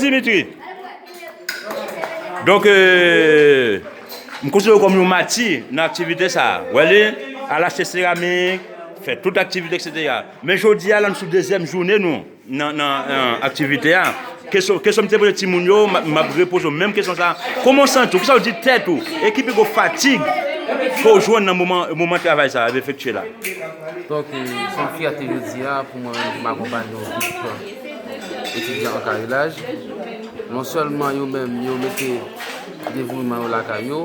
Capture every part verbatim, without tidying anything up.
Dimitri. Donk, euh, m konsidere w kòm yon mati nan aktivite sa a. Wè li, al achte seramik, fè tout aktivite, et cetera. Men jodi a, la, n sou dezyèm jounen nou nan, nan, nan aktivite a. Kesyon, kesyon m te poze timoun yo, m ap, m ap repoze w menm kesyon sa a. Kòman w santi w? Kisa w di tèt ou? E ki pi gwo fatig ke w jwenn nan moman, moman travay sa a ap efektye la? Donk, euh, se yon fyète jodi a pou mwen menm ki m akonpanye yon gwoup etidyan an karilaj. Non sèlman yo menm, yo mete devouman yo lakay yo,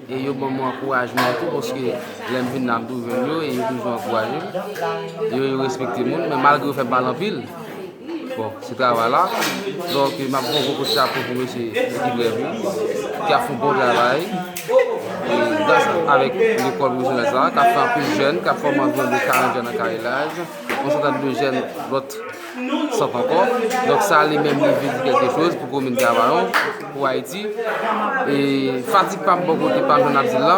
e yo ban mwen ankourajman tou, paske lè m vin la, m toujou jwenn yo, e yo toujou ankouraje m. Yo, yo respekte moun, men malgre yo fè m pale anpil, bon, se travay la. Donk, m ap ba yon gwo kout chapo pou mesye ekip rèv yo, ki ap fè yon bon travay. E gras avèk lekòl pwofesyonèl sa a, k ap fè anpil jèn, k ap fòme anviwon de karant jèn an karilaj, yon santèn de jèn lòt sant ankò. Donk, sa li menm, li vle di kèlke choz pou komin Kavayon, pou Ayiti. E fatig pa m bò kote pa m, jan n ap di l la,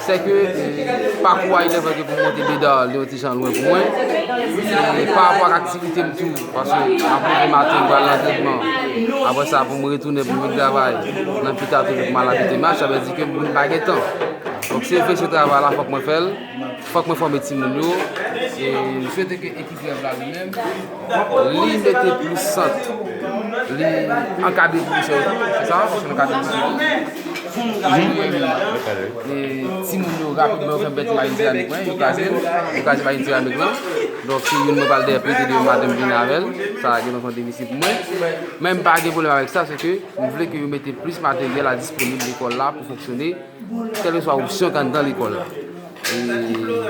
se ke, e, pakou a, il est vrai ke pou m monte Beda, li yon ti jan lwen pou mwen. E pa rapò ak aktivite m tou, paske m ap leve maten, m pral nan antrenman. Apre sa, pou m retounen, pou m vin travay, nan pita toujou pou m al abite match, sa vle di ke m pa gen tan. Donk, se vre, se travay la, fòk mwen fè l, fòk mwen fòme timoun yo. E m swete ke ekip rèv la li menm, li mete plis sant, li ankadre pwofesè yo tou, se sa, paske nou ankadre pwofesè yo tou. E timoun yo rapidman, yo fè m pèdi machin seramik mwen, yo kraze l, yo kraze machin seramik lan. Donk, se youn mwen pral dèyè prete, demen maten m vini avè l. Sa gen lontan difisil pou mwen. Men m pa gen pwoblèm avèk sa, se ke m vle ke yo mete plis materyèl a disponib lekòl la pou fonksyone, kèlkeswa opsyon k anndan lekòl la. E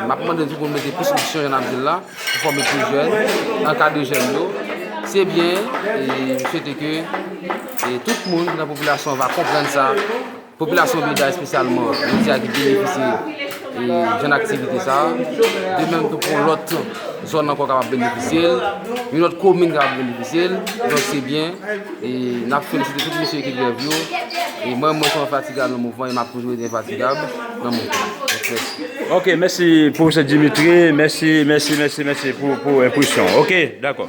m ap mande tou pou nou mete plis opsyon, jan n ap di l la, pou fòme plis jèn, ankadre jèn yo. Se byen, e m swete ke, e tout moun ki nan popilasyon an va konprann sa. Popilasyon Beda espesyalman, jodi a ki benefisye, e, jèn aktivite sa a. De menm tou pou lòt zòn ankò kapab benefisye l, yon lòt komin kapab benefisye l. Donk, se byen. E n ap felisite tout mesye ekip rèv yo. E mwen, mwen se yon enfatigab nan mouvman e m ap toujou rete enfatigab nan mouvman. Donk, mèsi. Ok, mèsi, pwofesè Dimitri. Mèsi, mèsi, mèsi, mèsi pou, pou enpresyon. Ok, dakò.